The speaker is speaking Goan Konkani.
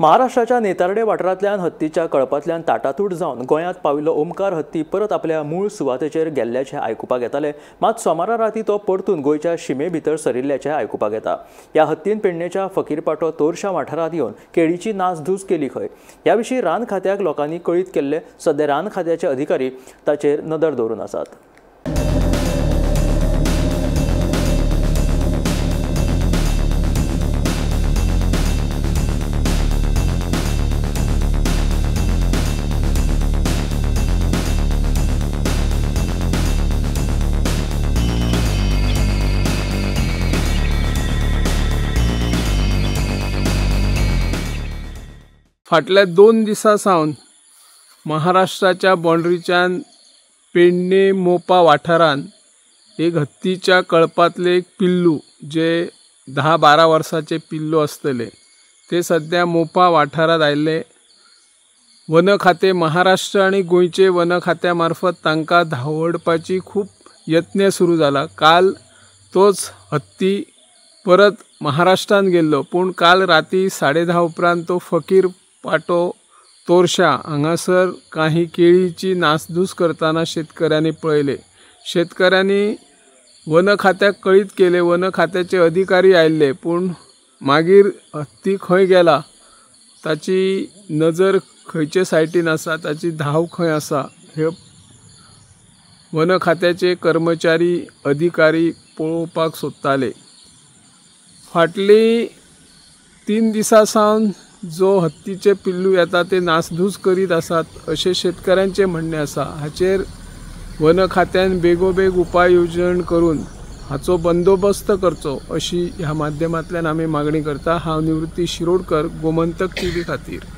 महाराष्ट्राच्या नेतार्डे वाठारांतल्यान हत्तीच्या कळपांतल्यान ताटातूट जावन गोंयांत पाविल्लो ओमकार हत्ती परत आपल्या मूळ सुवातेचेर गेल्ल्याचें आयकुपाक येतालें. मात सोमारा राती तो परतून गोंयच्या शिमे भितर सरिल्ल्याचें आयकुपाक येता. ह्या हत्तीन पेडणेच्या फकीरपाटो तोरशा वाठारांत येवन केळीची नासधूस केली खंय. ह्या विशीं रान खात्याक लोकांनी कळीत केल्ले. सध्या रान खात्याचे अधिकारी ताचेर नदर दवरून आसात. फाटल्या 2 दिसां सावन महाराष्ट्राच्या बाउंड्रीच्यान पेडणे मोपा वाठारांत एक हत्तीच्या कळपांतलें एक पिल्लू, जे 10-12 वर्सांचे पिल्लू आसतले, ते सद्या मोपा वाठारांत आयिल्ले. वन खातें महाराष्ट्र आनी गोंयचे वन खात्या मार्फत तांकां धांवडपाची खूब यत्न सुरू जाला. काल तोच हत्ती परत महाराष्ट्रांत गेल्लो, पूण काल राती 10:30 उपरांत तो फकीर पाटो तोरशा हांगासर काही केळीची नासधूस करतना शेतकऱ्यांनी पळयले. शेतकऱ्यांनी वन खात्याक कळीत केले. वन खात्याचे अधिकारी आयिल्ले, पूण मागीर हत्ती खंय गेला, ताची नजर खंयचे सायटीन आसा, ताची धांव खंय आसा, हे वन खात्याचे कर्मचारी अधिकारी पळोवपाक सोदताले. फाटली 3 दिसां सावन जो हत्तीचे पिल्लू येता ते नासधूस करीत आसात अशें शेतकऱ्यांचें म्हणणें आसा. हाचेर वन खात्यान बेगोबेग उपाय येवजण करून हाचो बंदोबस्त करचो अशी ह्या माध्यमांतल्यान आमी मागणी करता. हांव निवृत्ती शिरोडकर, गोमंतक टीव्ही खातीर.